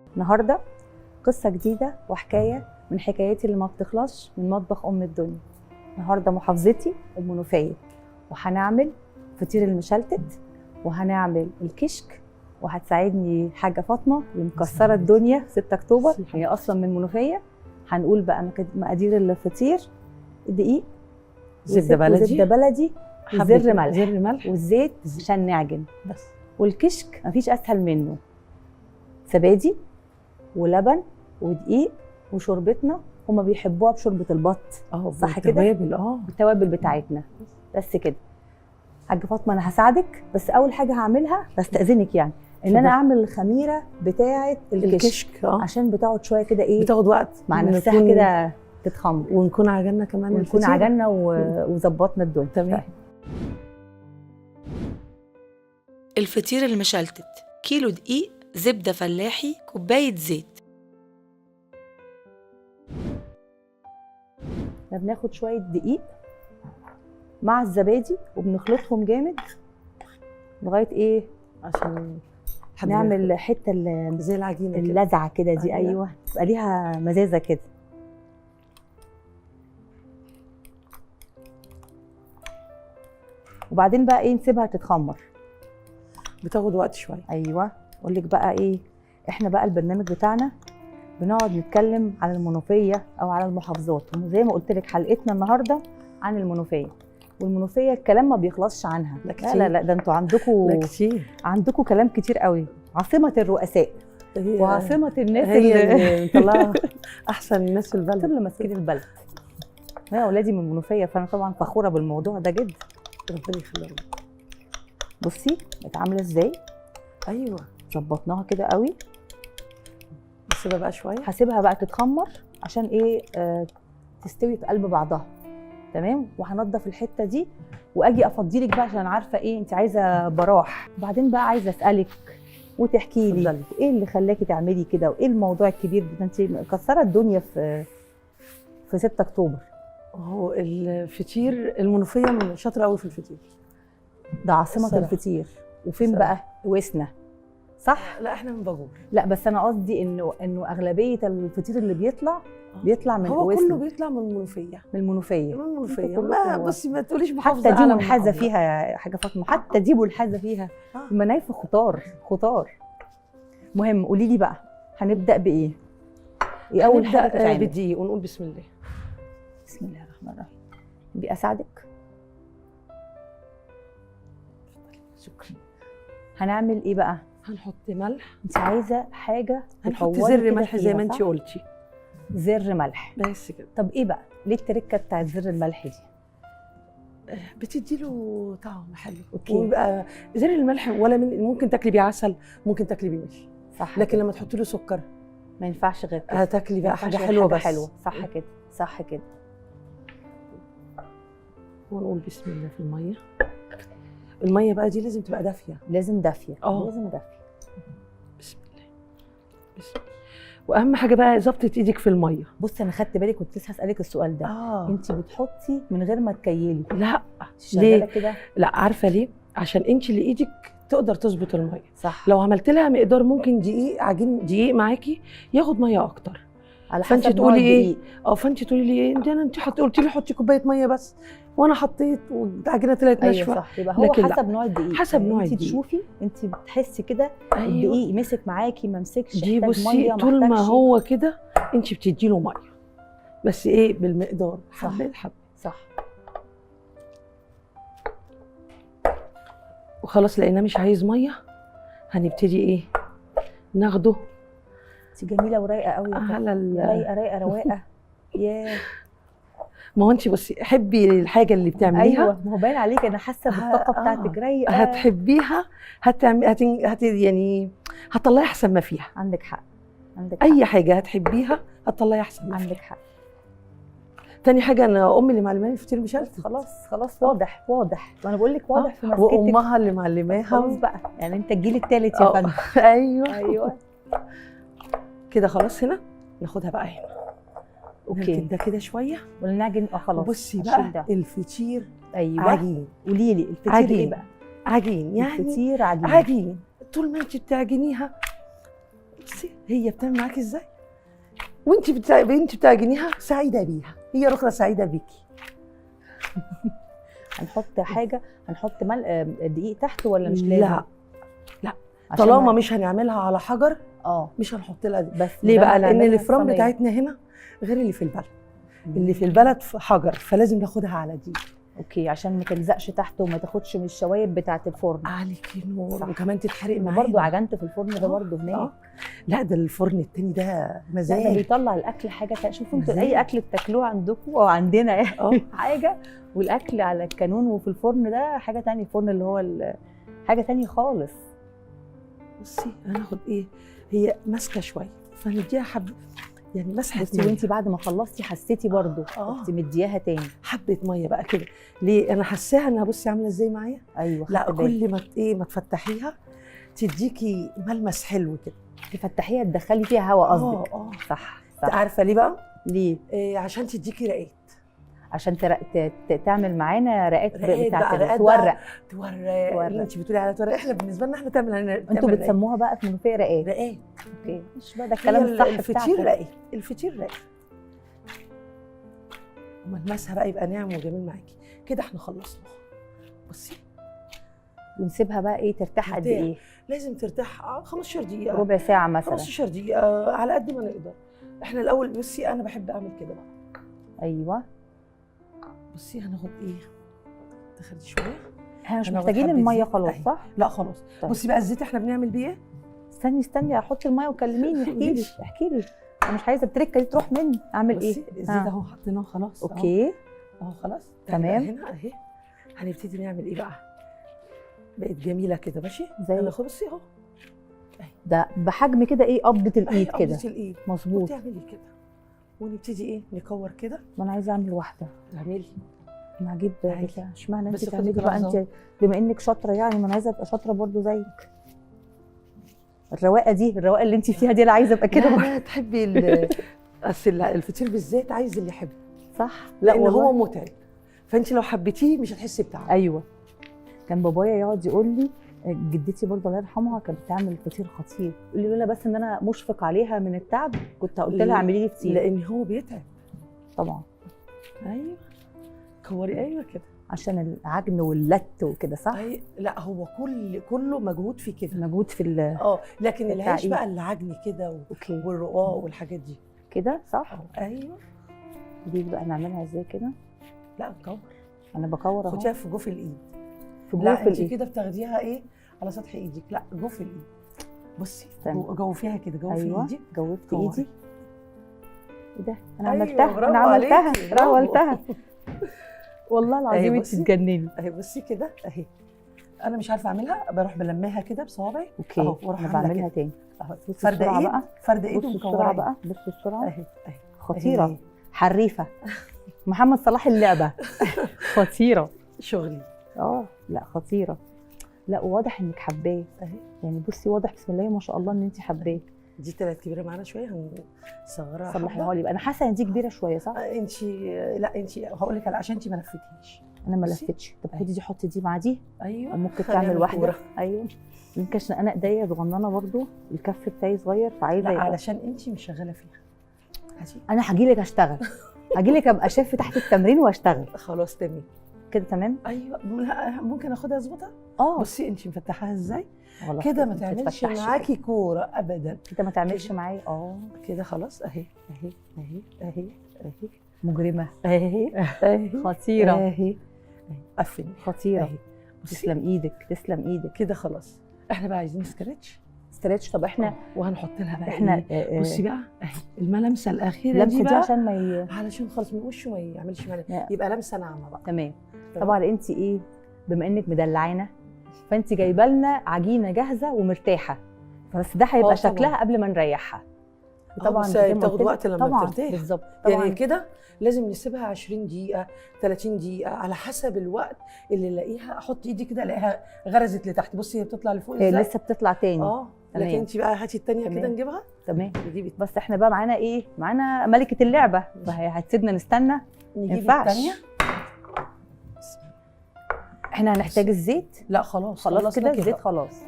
النهارده قصة جديدة وحكاية من حكاياتي اللي ما بتخلصش من مطبخ أم الدنيا. النهارده محافظتي المنوفية، وهنعمل فطير المشلتت وهنعمل الكشك، وهتساعدني حاجة فاطمة اللي مكسرة الدنيا 6 أكتوبر، هي أصلا من المنوفية. هنقول بقى مقادير الفطير: دقيق، زبدة بلدي، زبدة بلدي، وزر ملح، زر ملح، والزيت عشان نعجن بس. والكشك مفيش اسهل منه، زبادي ولبن ودقيق وشوربتنا، هما بيحبوها بشوربه البط. صح كده؟ بالتوابل. بالتوابل بتاعتنا بس كده. حاجة فاطمة انا هساعدك، بس اول حاجة هعملها بستاذنك يعني ان انا اعمل الخميره بتاعه الكشك عشان بتقعد شوية كده، ايه بتاخد وقت مع نفسها كده تتخمر، ونكون عجلنا كمان، ونكون عجلنا وظبطنا الدنيا. تمام. الفطير المشلتت: كيلو دقيق، زبدة فلاحي، كوباية زيت. احنا بناخد شوية دقيق مع الزبادي وبنخلطهم جامد لغاية ايه؟ عشان نعمل حتة زي العجينة اللذعة كده دي. ايوه، تبقى ليها مزازة كده. وبعدين بقى ايه؟ نسيبها تتخمر، بتاخد وقت شوية. ايوه، اقول لك بقى ايه، احنا بقى البرنامج بتاعنا بنقعد نتكلم عن المنوفية او على المحافظات، وزي ما قلت لك حلقتنا النهارده عن المنوفية، والمنوفيه الكلام ما بيخلصش عنها. لا لا لا, لا ده انتوا عندكم كتير، عندكم كلام كتير قوي. عاصمة الرؤساء وعاصمه الناس اللي مطلعه احسن الناس في البلد، اللي ماسكين البلد. انا اولادي من المنوفية، فانا طبعا فخورة بالموضوع ده جدا. ربنا يخليهم. بصي بقت عامله ازاي. ايوه، ظبطناها كده قوي. هسيبها بقى شوية، هسيبها بقى تتخمر عشان ايه؟ تستوي في قلب بعضها. تمام. وهنضف الحتة دي واجي افضي لك بقى عشان عارفه ايه انت عايزه براح. وبعدين بقى عايزه اسالك وتحكي لي ايه اللي خلاكي تعملي كده، وايه الموضوع الكبير ده؟ انت مكسرة الدنيا في 6 اكتوبر. هو الفطير، المنوفية شاطرة قوي في الفطير، ده عاصمة الفطير. وفين بقى؟ وسنا، صح؟ لا احنا من باجور. لا بس انا قصدي انه اغلبية الفطير اللي بيطلع بيطلع من هو كله بيطلع من المنوفية. من المنوفية، من المنوفية. ما بصي ما تقوليش محافظة، حتى دي منحازه فيها يا حاجة فاطمة، حتى دي منحازه فيها. المنايف خطار خطار. مهم، قولي لي بقى هنبدا بايه؟ ايه اول حاجة تتعمل؟ بالدقيق، ونقول بسم الله. بسم الله الرحمن الرحيم. بي اساعدك؟ شكرا. هنعمل ايه بقى؟ هنحط ملح. انت عايزه حاجة؟ هنحط زر ملح زي ما انت قلتي، زر ملح بس كده. طب ايه بقى؟ ليه التركة بتاعت زر الملح دي؟ بتدي له طعم حلو. okay. ويبقى زر الملح ولا من ممكن تاكلي بيه عسل، ممكن تاكلي بيه ملح، صح؟ لكن لما تحطي له سكر ما ينفعش غير كده، هتاكلي بقى حاجة حلوة بس. حلوة، صح كده، صح كده. ونقول بسم الله في المية. المية بقى دي لازم تبقى دافيه، لازم دافيه، لازم دافيه. بسم الله، بسم الله. واهم حاجة بقى ظبطه ايدك في المية. بصي انا خدت بالي، كنت لسه هسالك السؤال ده. انت بتحطي من غير ما تكيلي؟ لا. ليه كده؟ لا عارفه ليه؟ عشان انت اللي ايدك تقدر تظبط المية، صح. لو عملت لها مقدار ممكن دقيق عجين دقيق معاكي ياخد مية اكتر، على حسب. فانت تقولي ايه؟ فانت تقولي لي ايه؟ انت قلتي لي حطي كوباية مية بس، وانا حطيت والعجينه طلعت ناشفة. ايوه صح. يبقى هو حسب نوع الدقيق، حسب نوع الدقيق. انت تشوفي، انت بتحسي كده. أيوة. الدقيق مسك معاكي ما مسكش، دي بصي طول ما هو كده انت بتدي له مية بس ايه؟ بالمقدار، حبه حبه، صح. وخلاص لقيناه مش عايز مية، هنبتدي ايه؟ ناخده. انت جميلة ورايقه قوي على رايقة رايقة رواقه. ياه، ما هو انت بصي حبي الحاجة اللي بتعمليها. ايوه، ما هو باين عليك، انا حاسه بالطاقة بتاعتك رايقة. هتحبيها، يعني هتطلعي احسن ما فيها. عندك حق، عندك اي حق. حاجة هتحبيها هتطلعي احسن ما فيها. عندك حق. تاني حاجة، انا امي اللي معلماني الفطير مشلتت. خلاص خلاص، واضح واضح، وانا بقول لك واضح في مسكتك. وامها اللي معلماها. خلاص بقى، يعني انت الجيل الثالث يا فندم. ايوه ايوه كده. خلاص هنا ناخدها بقى هنا. okay. ده كده شوية ولا نعجن؟ خلاص. بصي بقى الفطير. ايوه، عجين. قولي لي الفطير عجين. ايه بقى؟ عجين يعني الفطير عجين. عجين طول ما انت بتعجنيها بصي هي بتعمل معاكي ازاي، وانت انت بتعجنيها سعيدة بيها، هي رخره سعيدة بيكي. هنحط حاجة، هنحط دقيق تحت ولا مش لازم؟ لا لا، طالما مش هنعملها على حجر مش هنحط لها دقيق. بس ليه بقى؟ لان الفرن بتاعتنا هنا غير اللي في البلد. اللي في البلد في حجر، فلازم ناخدها على دقيق. okay، عشان ما تلزقش تحت وما تاخدش من الشوايب بتاعه الفرن. عليكي نور. وكمان تتحرق معانا. برضه عجنت في الفرن ده برضه هناك. لا ده الفرن التاني ده مزاج، ده بيطلع الاكل حاجة. شوفوا انتوا اي اكل بتاكلوه عندكم او عندنا يعني حاجة، والاكل على الكانون وفي الفرن ده حاجة تانية. الفرن اللي هو حاجة تانية خالص. بصي هناخد ايه، هي ماسكه شوية فنديها حبه يعني مسحه. بصي وانت بعد ما خلصتي حسيتي برضو رحتي مدياها تاني حبه مية بقى كده. ليه؟ انا حاساها انها بصي عامله ازاي معايا. ايوه. لا كل ما ايه ما تفتحيها تديكي ملمس حلو كده. تفتحيها تدخلي فيها هواء قصدك. صح صح. عارفه ليه بقى؟ ليه؟ إيه عشان تديكي رقات، عشان تعمل معانا رقات بتاعت تورق. تورق انت بتقولي على تورق، احنا بالنسبة لنا احنا تعمل. انتوا بتسموها بقى في المنوفية رقات. رقات. okay، مش بقى ده الكلام الصح بتاعك. الفطير رقات، الفطير رقات، وملمسها بقى يبقى ناعم وجميل معاكي كده. احنا خلصنا. بصي ونسيبها بقى ايه ترتاح قد ايه؟ لازم ترتاح 15 دقيقة، ربع ساعة مثلا، 15 دقيقة على قد ما نقدر. احنا الاول بصي انا بحب اعمل كده بقى. ايوه. بصي هناخد ايه، تخلي شوية. احنا مش محتاجين المية خلاص صح؟ لا خلاص. طيب. بصي بقى الزيت احنا بنعمل بيه ايه؟ استني استني احط المية وكلميني. احكي لي احكي لي، انا مش عايزه التركة دي تروح مني. اعمل ايه؟ الزيت اهو حطيناه خلاص. okay اهو خلاص تمام. هنا اهي هنبتدي نعمل ايه بقى؟ بقت جميلة كده. ماشي زي انا بصي اهو ده بحجم كده ايه، قبضه الايد كده. قبضه الايد مظبوط. وتعملي كده ونبتدي ايه نكور كده. ما انا عايزه اعمل واحدة. اعملي. ما اجيب بتاع. اشمعنى انت تعملي بقى؟ انت بما انك شاطرة يعني، ما انا عايزه ابقى شاطرة برضو زيك. الرواقه دي، الرواقه اللي انت فيها دي، انا عايزه ابقى كده. لا تحبي اصل الفطير بالذات عايز اللي يحبه. صح. لا لان هو متعب، فانت لو حبيتيه مش هتحسي بتعب. ايوه. كان بابايا يقعد يقول لي، جدتي برضه الله يرحمها كانت بتعمل فطير خطير، يقول لي لولا بس ان انا مشفق عليها من التعب كنت قلت لها اعملي لي فطير. لان هو بيتعب طبعا. ايوه كوري. ايوه كده عشان العجن واللت وكده صح؟ لا هو كله مجهود في كده، مجهود في لكن العيش بقى العجن كده والرقاق والحاجات دي كده صح؟ ايوه. دي بقى نعملها ازاي كده؟ لا نكور. انا بكور اهو. خديها في جوف الايد. في جوف الايد. الايد. انت كده بتاخديها ايه على سطح ايدك. لا جوف الايد. بصي جوفيها كده، جوفي. أيوة. ايدي. جوفت ايدي. ايه ده؟ انا أيوة عملتها، انا عملتها، انا عملتها والله العظيم. انت تجنني. اهي بصي كده اهي. انا مش عارفه اعملها، بروح بلماها كده بصوابعي. okay اهو، واروح انا بعملها تاني اهو. فرده ايد، فرده ايد ومكوره بقى. بصي بسرعة اهي اهي. خطيرة، حريفه. محمد صلاح اللعبة. خطيرة شغلي. لا خطيرة. لا واضح انك حباه اهي يعني. بصي واضح بسم الله ما شاء الله ان انت حباه. دي طلعت كبيرة معانا شوية، هنصغرها. صلحيها لي بقى. انا حاسه ان دي كبيرة شوية صح؟ انت لا انت هقول لك عشان انت ما لفتيش. انا ما لفتش. طب خدي دي، حطي دي مع دي. ايوه وممكن تعمل واحدة. ايوه يمكن عشان انا ايديا صغننه برضو، الكف بتاعي صغير، فعايزه. لا علشان انت مش شغالة فيها. انا هاجي لك اشتغل، هاجي لك ابقى شيف تحت التمرين واشتغل. خلاص تمام كده. تمام. ايوه ممكن اخدها اظبطها. بصي انت مفتحاها ازاي كده، ما تعملش معاكي كورة ابدا كده، ما تعملش معايا. كده خلاص اهي اهي اهي اهي اهي. مجرمه اهي اهي. خطيرة اهي. قفلي. خطيرة اهي. تسلم ايدك، تسلم ايدك كده. خلاص احنا بقى عايزين stretch. stretch. طب احنا وهنحط لها بقى احنا إيه؟ بصي بقى اهي الملمسه الاخيرة دي بقى عشان ما علشان خالص من وشه ما يعملش ملل، يبقى لمسه ناعمة بقى. تمام. طبعا انت ايه، بما انك مدلعانا فانت جايبه لنا عجينه جاهزة ومرتاحه، بس ده هيبقى شكلها قبل ما نريحها. طبعا بتاخد وقت لما بترتاح. بالظبط. يعني كده لازم نسيبها 20 دقيقة 30 دقيقة على حسب الوقت اللي الاقيها. احط ايدي كده الاقيها غرزت لتحت. بصي هي بتطلع لفوق ازاي، لسه بتطلع تاني. لكن انت بقى هاتي الثانية كده نجيبها. تمام. بس احنا بقى معانا ايه؟ معانا ملكه اللعبة، فهي هتسيبنا نستنى؟ نجيب الثانية. احنا هنحتاج الزيت؟ لا خلاص خلاص كده الزيت خلاص.